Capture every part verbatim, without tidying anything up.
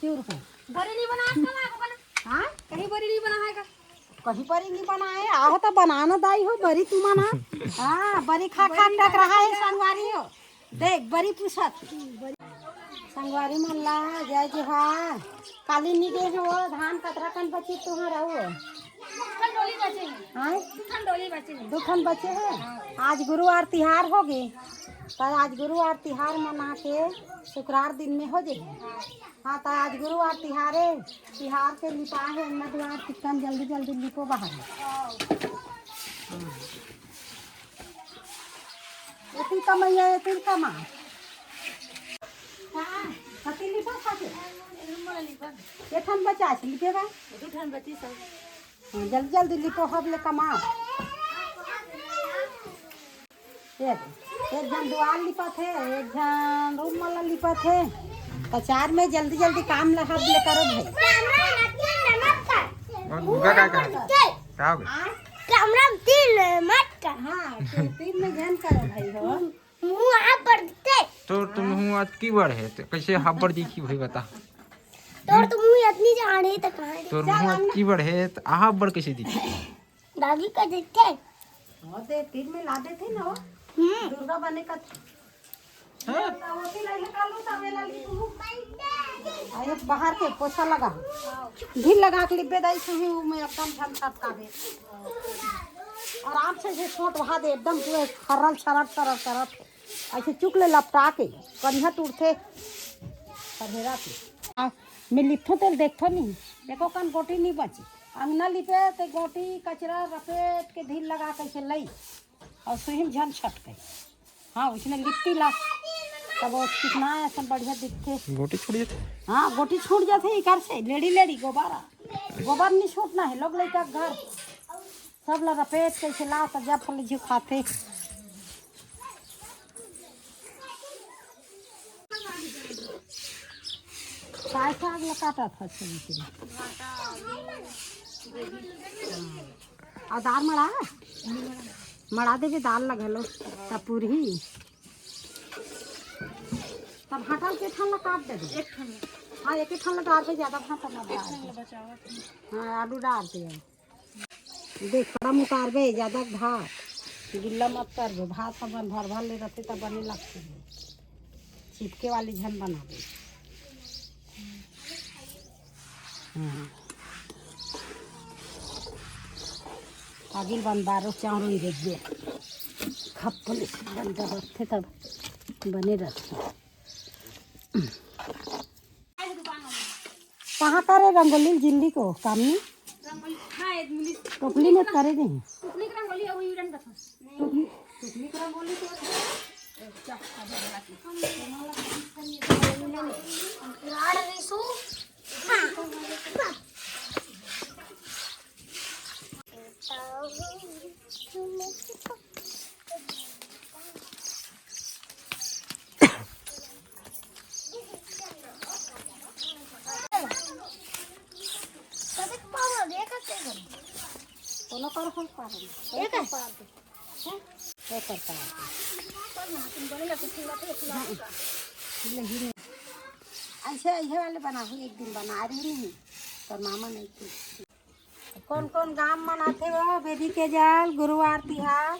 क्यों रुको? बरी नहीं बनाए का, मैं बना। हाँ, कहीं बरी नहीं बनाए का। कहीं बरी नहीं बनाए, आहो तो बनाना दाई हो बरी तुमन। हाँ, बरी खा खा टक रहा है संगवारी हो। देख, बरी पूछत। संगवारी मन ला जय जोहार। काली नी गे हो, धान कतरा कन बचे तुहर अउ? ठन डोली बचे हे। हाँ? दू ठन डोली बचे हे। दू ठन बचे हे। आज गुरुवार तिहार हो गे, त आज गुरुवार तिहार मना के शुक्रवार दिन में हो जाही। हाँ, त आज गुरुवार तिहार हे, तिहार के लिपा हे, अंगना दुआर चिक्कन जल्दी जल्दी लिपो बाहर। हाँ। एती कमैया, एती कमा। हाँ, कति लिपा खाके? एठन बचा छे, लिपे बा? दू ठन बची सब। हाँ, जल्दी जल्दी लिपो, हब ले कमा। एक, एक झन दुआर लिपत हे, एक झन रूम वाला लिपत हे। त चार में जल्दी जल्दी काम ला हब ले करो भाई। और गुगा का कहा? का हो गया? कैमरा तीन में मत कर। हाँ, तीन में झन करो भाई हो। मुंह हाथ पर दिखते। तोर तो मुंह अतकी बड़ हे, तो कैसे हाबड़ दिखी भाई बता? तोर तो मुंह इतनी जान हे तो कहाँ हे? तोर मुंह अतकी बड़ हे, तो हाबड़ कैसे दिखी? दादी का दिखते। हाँ, ते तीन में ला देते ना वो। हम्म। दुर्गा बने का। हाँ। अरे बाहर के पोछा लगा, ढील लगा के लिबे दाई, सही में एकदम झन छटकाबे। आराम से जे छोट वहा दे, एकदम पूरा खर्रल छरट तरट तरट। ऐसे चुक ले लपटा के, कनिहा टूटथे, खरहेरा के। आ, मैं लिपथों तेल देखथों नहीं, एको कन गोटी नहीं बची। अंगना लिपे ते गोटी कचरा रपेट के ढील लगा कैसे लई, और सुहिम झन छटके। हाँ, उसने लिपटी ला, तब वो चिकना ऐसा बढ़िया दिखथे। गोटी छूट जाथे। हाँ, गोटी छूट जाथे इकर से, लेड़ी लेड़ी गोबारा। गोबर नहीं छूटना है, लोग लइका घर। सब ला रपेट कैसे ला, त जब फल झिखाथे। साग साग ला काटत हस। आ दाल मड़ा, मड़ा देबे दाल ला घलो, त पूरही। तब भाटा के ठन ला काट देबे। एक ठन। हाँ, एक ठन ला डारबे, ज्यादा भाटा ना डारबे। हाँ, आलू डार दे। देख, कड़ा उतारबे, ज्यादा भात गिल्ला मत करबे। भात सब बन भर भर ले रहथे, तब बने लगथे। चिपके वाली झन बनाबे। हाँ। आगिल बन बारो चाउर देख दे। खप्पल बन रहथे, तब बने रहथे। कहाँ करे रंगोली जिंदगी को काम नहीं? रंगोली, हाँ, ये मिली। टोपली में करे नहीं। टोपली की रंगोली है, वही रंग का था। टोपली, टोपली की रंगोली तो लाड़ रिसू। हाँ। कोनो कर हम पार नहीं। एक है? पार दे। हैं? एक कर पार दे। नहीं, नहीं। ऐसे ये वाले बनाहू, एक दिन बना रही नहीं, पर मामा नहीं थी। कौन कौन गांव मनाथे वो बेदी के जाल गुरुवार तिहार?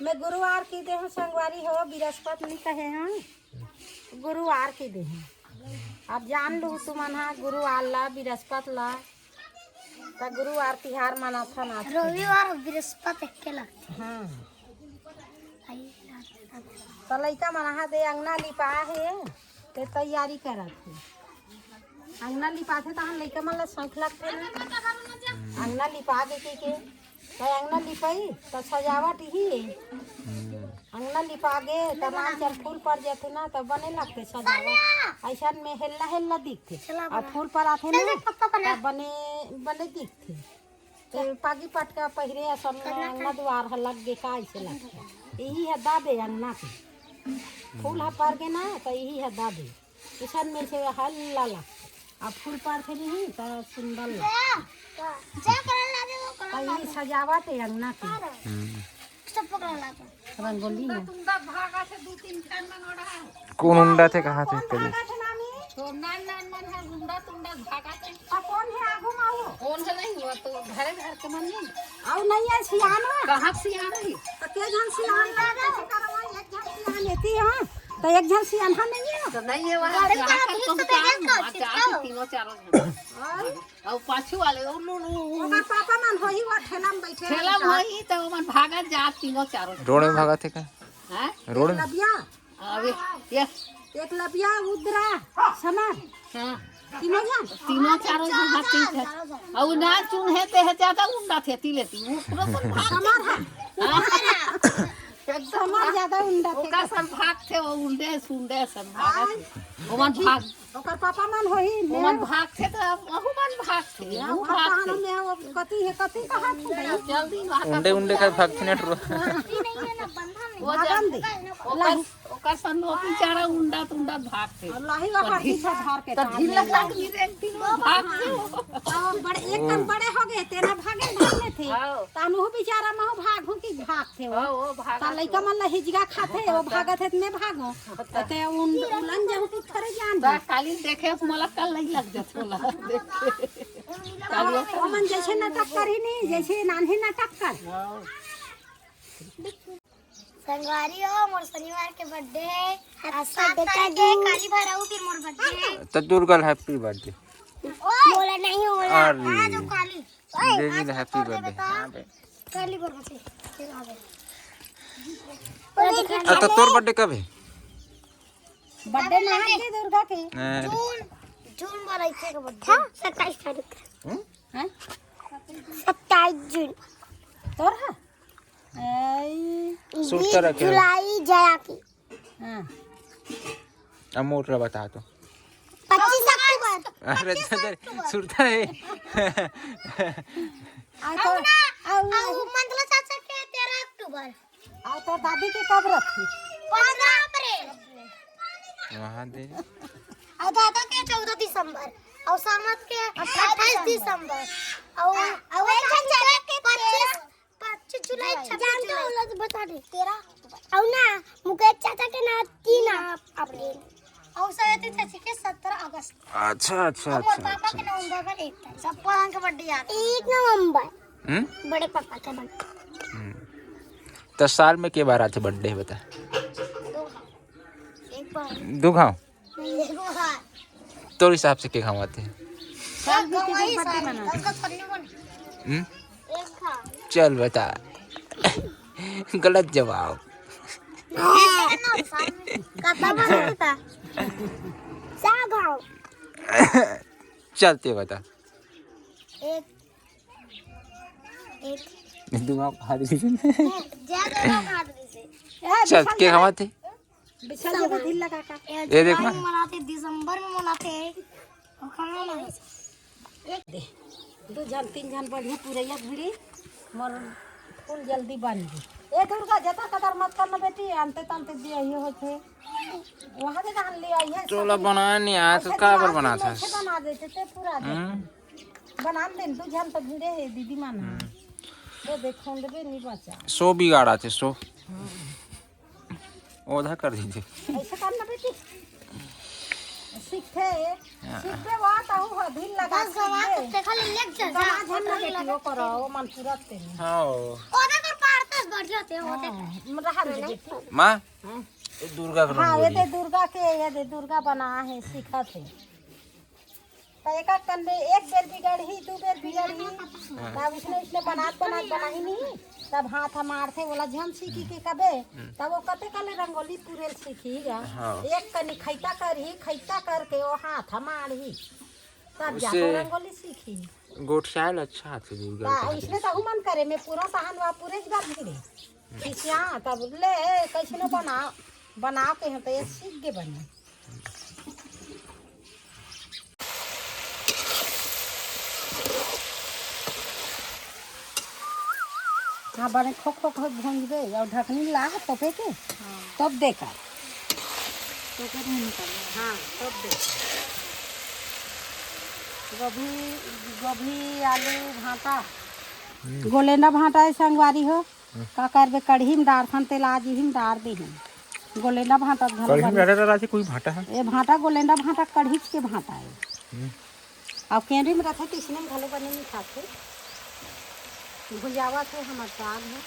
मैं गुरुवार की दे हूँ संगवारी हो, बृहस्पत नहीं कहे हूँ, गुरुवार की दे हूँ। अब जान लू तुमन हा गुरुवार ला, बृहस्पत ला, त गुरुवार तिहार मनाथन आज के दिन। रविवार अउ बृहस्पत एक्के लगथे। हाँ। आई, त लइका मन हा दे अंगना लिपा हे, ते तैयारी करत हे। अंगना लिपाथे तहन लइका मन ला शौक लगथे ना। अंगना लिपा गे के, के त अंगना लिपाई त सजावट ही। अंगना लिपा गे त नान चल फूल पर जाथे ना, त बने लगथे सजावट। अइसन में हेल्ला हेल्ला दिखथे। अउ फूल पर आथे ना, त बने, बने दिखथे। ते पागी पटका पहिरे असन अंगना दुआर ह लग गे का अइसे लगथे। यही ह दाबे अंगना के। फूल ह पर गे ना, त यही ह दाबे। अइसन में से हल्ला लगथे। अब फूल पर थे नहीं, त सुंदर लगथे। त यही सजावट हे अंगना के। रंगोली है। कौन उंडा थे, कहाँ थे पहले? तो नान नान मन ह गुंडा तुंडा भागा के। आ, कौन है आगू मा वो? कौन है नहीं हुआ तो घरे घर के मन नहीं। अउ नहीं है सियान हुआ। कहाँ के सियान है? तो के जन सियान ला रहे हैं, करो एक जन सियान एती, हाँ। तो एक जन सियान हा नहीं है। तो नहीं है वहाँ अरे, जहाँ का तो तुम तुम काम तो हुआ, जाओ। तीनों चारों जन। और? और पाछू वाले, ओ, लो, लो, लो। ओकर पापा मन होही, वो ठेला में बैठे ठेला में होही, तो ओमन भागत जात तीनों चारों जन। रोड में भागत है का? हैं? रोड में? लबिया। अबे, ये एकलव्या, उद्रा, समर। हाँ। तीनों जन? तीनों चारों जन हाथ तीन थे। और ना चुन है ते है ज्यादा उंडा थे ती लेती। वो पूरा सब भाग समर है। हाँ। एकदम समर ज्यादा उंडा थे। ओका सब भाग थे, वो उंडे सुंडे सब भाग थे। ओमन भाग। ओकर पापा मन होही, ओमन भाग थे तो वहू मन भाग थे। या, वो वहाँ भाग थे। कहाँ में वो कती है, कती कहाँ थे भाई? जल्दी भाग। उंडे उंडे का भाग थे नेट रो। वो भागन दे। ओकर ओकर संग वो बेचारा उंडत उंडत भागथे। अल्लाही वा तो हाथी ढील-, से धार के तो तार ढील ले लगा ला। के गिरे, एक दिन वो भागथे वो। और बड़े, एक कन बड़े हो गए, तेना भागे, भाग लेथे। हाँ। तानु हो बेचारा महू भागू कि भागथे वो। हाँ, वो भागथे ता लइका वो। मन ला हिजगा खाथे, वो भागत हे, त मैं भागो। ते उन-, उलन जाहू कि खरे जान ता दे। काली देखे, मोला कल नहीं लग जाथे, मोला देखे। काली ओमन जैसे नाटक करही नहीं, जैसे नान्हे नाटक कर। हाँ। संगवारी हो, मोर शनिवार के birthday है। आज सात तारीख के, काली भर आऊ, फिर मोर birthday है। तो दुर्गा ल happy birthday। मोला नहीं होला। अरे। आज काली। दे दी ल happy birthday। हाँ बे। काली भर बचे। फिर आ गए। आ, तो तोर birthday कब है? Birthday ना है दुर्गा के। अरे। जून, जून बारह के birthday। हाँ, सत्ताईस तारीख। हम्म? हैं? सत्ताईस जून। तोर है? ऐ। सुरता रखे हो। जुलाई जया की। हाँ। अब मोर ला बता तो। पच्चीस अक्टूबर। अरे दादा, सुरता है। आ तो, अउ ना, आ उ अउ मंदला चाचा के तेरह अक्टूबर। अउ तोर दादी के कब रखी? पन्द्रह अप्रैल। वहाँ दे। अउ दादा के चौदह दिसंबर। अउ सामत के अट्ठाईस दिसंबर। अउ, अउ एक झन चाचा के पच्चीस पच्चीस जुलाई, छब्बीस जुलाई। बता दे। तेरह अक्टूबर। अउ ना, मुकेश चाचा के ना तीन अप्रैल। अउ सविता चाची के सत्रह अगस्त। अच्छा, अच्छा, अउ मोर अच्छा, पापा अच्छा। के नवंबर में एक तारीख। सब पापा के birthday याद है। एक नवंबर। हम्म? बड़े पापा के birthday। हम्म। तो साल में के बार आथे birthday, बता? दो बार। एक बार। दो घाव? तोर हिसाब से के घाव आथे? साल बीते के बाद मनाथे। हम्म? चल बता। गलत जवाब। कतका मनाथे? सौ घाव। चल ते बता। एक। एक। दिमाग खा रही है। ज्यादा खा रही है। चल, के घाव आथे? बिछल जगह ढील लगा का। ये देख ना। जनवरी में मनाथे, दिसंबर में मनाथे। और कहाँ मनाथे? एक दे। दू झन, तीन झन बढ़िया पुरैया भिड़ी, मोर फूल जल्दी बन गई। ए दुर्गा, जता कदर मत करना बेटी, अंते तंते जे ये होथे। वहाँ दे धान ले आई है, चोला सब बनाए नहीं आए, तो ऐसे काबर बना बनाथस? ऐसे बना देते, ते पूरा दे। हम्म। बना दे, दू झन तो भिड़े है, दीदी मान। हम्म। तो देखो, लेबे नहीं बचा। सौ बिगाड़ा थे, सौ। हाँ। ओधा कर दीजिए। ऐसे करना बेटी। सीखे, हाँ। सीखे बात आहू हो, दिल लगा बस गवा सीखे। कुत्ते खाली लेके चल जा। बना झन ना बेटी, वो करो, वो मन पूरा तेरे। हाँ। ओधा कर पारता बढ़िया थे, ओधा कर। हाँ, रहा दे बेटी। माँ, हाँ। ये दुर्गा के हाँ, ये रंगोली। दे दुर्गा के, ये दे दुर्गा बना है, सीखा थे। त एक एक कन में एक बेर बिगड़ही, दू बेर बिगड़ही, हाँ। तब उसने, उसने बनात, बनात बनाही नहीं, तब हाथ ह मारथे, ओला झन सीखी के कबे, हम्म। तब वो कते कले रंगोली पुरेल सीखही गा। हाँ। एक कनी खैता करही, खैता करके वो हाथ ह मारही, तब जाके उससे रंगोली सीखही। गोठियाल अच्छा आथे दुर्गा बा, के इसने हाथ तहु मन करे, मैं पूरा सहन वा पूरे बात गिरे। खिसिया, तब ले, कैसनो बना, बना के हम तो ये सीख के बने। हाँ, बने खो खो खो भूंजबे और ढकनी ला तोपे के, हाँ। तब दे कर। तोपे के निकाल। हाँ, तब दे। गोभी, गोभी, आलू, भांटा। हम्म। गोलेंडा भांटा है संगवारी हो। का करबे, कढ़ी में डारथन, तेला जिही में डार दिही। गोलेंडा भांटा घलो कढ़ी में बने। डाले रहथे कोई भांटा हे? ए भांटा गोलेंडा भांटा कढ़ीच के भांटा हे। हम्म। अउ केंड़ी में रथे त इसने घलो बने मिठाथे। भुजावत हे हमर साग हे।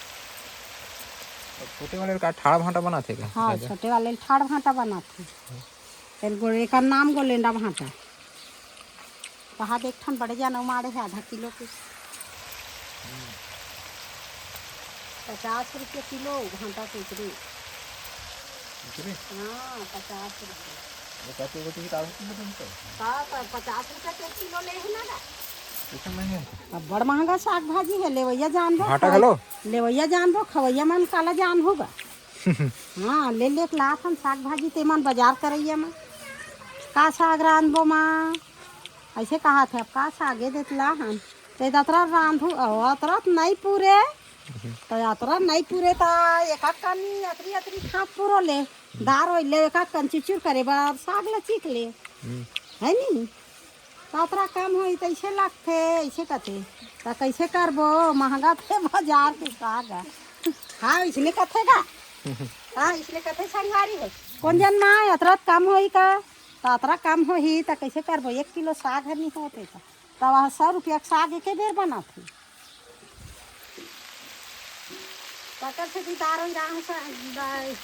छोटे वाले का ठाड़ भांटा बनाथे का? हाँ, राजा? छोटे वाले ठाड़ भांटा बनाथे। तेन गो-, एकर नाम गोलेंडा भांटा। कहा दे, एक ठन बड़े जान माड़े हे आधा किलो के। पचास रुपया किलो भांटा कुकरी। कुकरी? हाँ, पचास रुपया। वो कहते, वो तो किताब की बोतल तो। का, का, पचास रुपया के किलो ले हे ना गा? इतना महंगा है? अब बड़ महंगा साग भाजी हे, लेवइया जानबो, भांटा खाओ। घलो? लेवइया जानबो, खवइया मन काला जान होगा। हाँ, ले ले के लात हन साग भाजी, ते मन बाजार करइया मन। का साग रांधबो माँ? अइसे कहाथे, अब का सागे देत ला हन। ते अतरा रांधू, अउ अतरा त नइ पूरे। त अतरा नइ पूरे, त एका कानी अतरी, अतरी खात पूरो ले। दार होई ले, एका कन चिचुर करे बर, साग ल चीख ले। हम्म। है नी? त अतरा कम होई, त अइसे लागथे, अइसे कथे। त कइसे करबो? महंगा थे बाजार के साग। हाँ, इसने कथे गा। हाँ, इसने कथे संगवारी हो। कोन जन माँ, अतरा कम होई का? त अतरा कम होही, त कइसे करबो? एक किलो साग ह नी होत हे त। त वह सौ रुपया के साग एके बेर बनाथे। तेकर सेती दार होई रांग स-, दा-,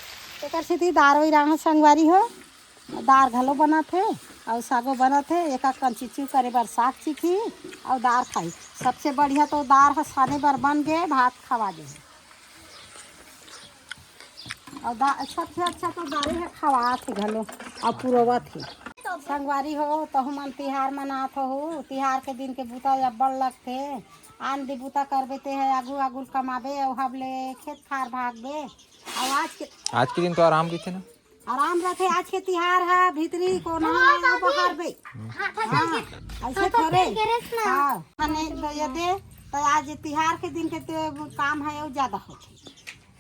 तेकर सेती दार होई रांग संगवारी हो। दार घलो बनत हे अउ सागो बनत हे। एका कन चिचू करे बर साग चिखी अउ दार खाई। सबसे बढ़िया तो दार ह साने बर बन गे, भात खवा दे। अउ दा-, सबसे अच्छा तो दारे ह खवात हे घलो अउ पुरोवत हे। संगवारी हो, तहु मन तिहार मनात हो, तिहार के दिन के बूता अब्बड़ लगथे। आन दे बूता करबे ते ह आगू आगू कमाबे, अउ हब ले खेत खार भागबे। अउ आज के आज के दिन तो आराम रहिथे ना? आराम रहिथे। आज के तिहार ह भीतरी कोना अउ बाहर बे। हाँ, अइसे थोरे। हाँ, खाने ये दे, त आज तिहार के दिन के ते काम ह, अउ ज्यादा होथे।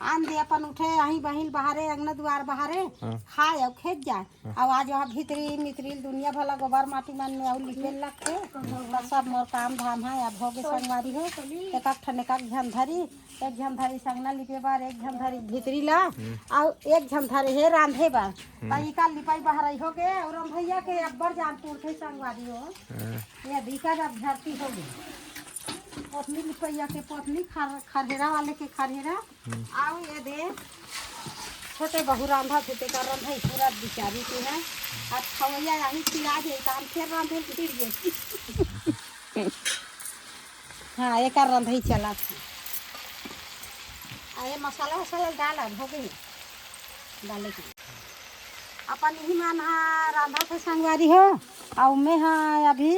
आन दे अपन उठे, अहीं बहिन बाहरे, अंगना दुआर बाहरे, हाँ। खाए अउ खेत जाए। हाँ। अउ आज वहाँ भीतरी मितरी दुनिया भला गोबर माटी मन में अउ लिपे लगथे। त सब मोर काम धाम ह, अब होगे संगवारी हो। एक एक ठन एक एक झन धरी, एक झन धरी संगना लिपे बर, एक झन धरी भीतरी ला, हम्म। अउ एक झन धरी हे रांधे बर। हम्म। त इका लिपाई बहराई होगे, अउ रंधइया के अब्बड़ जान पुरथे संगवारी हो। हाँ। ये दिक्कत अब झरती होगे। पोतनी लिपइया के पोतनी, खर-, खरहेरा वाले के खरहेरा, हम्म। अउ ये दे, छोटे बहू रांधत हे, तेकर रंधई पूरा बिचारी के हे। अब खवैया यही खिला दे, त हम फेर रांधे ल गिर गे। हाँ, एकर रंधई चलत हे। आ ये मसाला वसाला डाल, अब हो गई डाले के। अपन इही मन हा रांधत हे संगवारी हो, अउ मैं हा अभी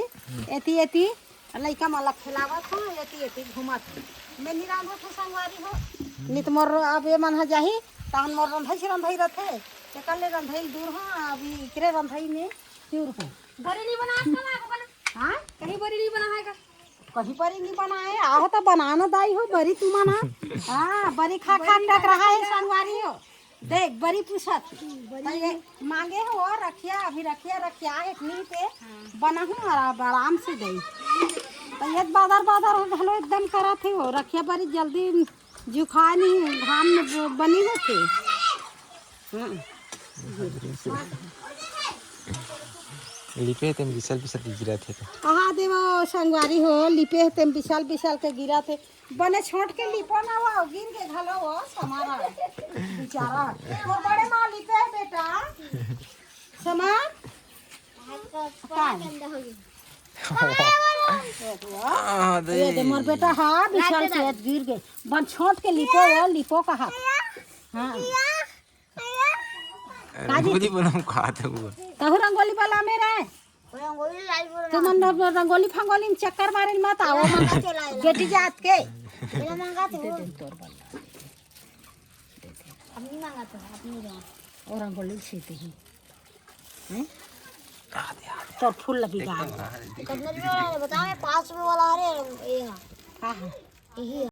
एती एती लइका मन ला खेलावत हूँ, एती एती घूमत हूँ। मैं नी रांधत हूँ संगवारी हो, नित मोर अब ये मन ह जाही, तहन मोर रंधई से रंधई रथे, तेकर ले रंधई दूर हूँ, अभी इकरे रंधई में चूर हूँ। बड़ी नी बना है का? हाँ? कहीं बड़ी नी बना है का? कहीं बड़ी नी बना है, आहो तो बनाना दाई हो, बड़ी तुमन हा। हाँ, बड़ी खा खा टक रहा है संगवारी हो। देख, बरी पूछत। बरी त ये मांगे हो रखिया, अभी रखिया, रखिया एक नी पे हाँ। बनाहूँ आराम, आराम से दे। त ये बादर, बादर घलो एकदम करत हे हो, रखिया बरी जल्दी जुखा नी, घाम में ब-, बनी होथे। हाँ। लिपे तेम बिसल बिसल के गिरत हे त। कहा देवा संगवारी हो, लिपे तेम बिसल बिसल के गिरत हे। बने छोट के लिपो ना, वो गिर के घलो वो समारा बेचारा। मोर बड़े माँ लिपे है बेटा। समार। का? हाँ, ये दे। दे मोर बेटा, हाँ, बिशाल से गिर गए। बन छोट के लिपो, वो लिपो कहा। हाँ। रंगोली बनाऊं, कहा था वो। कहू रंगोली वाला में रहे। रंगोली लाई बोल। तुमन रंगोली फंगोली में चक्कर मारे मत आओ, मन बेटी जात के। मेरा मांगा तो वो। अपनी मांगा तो, अपनी रंग। और रंगोली सीते ही। हैं? तो फूल लगी गा। कितने रुपए वाला है? बताओ, ये पाँच रुपए वाला आ रहे हैं, ये हाँ। हाँ, हाँ। यही है।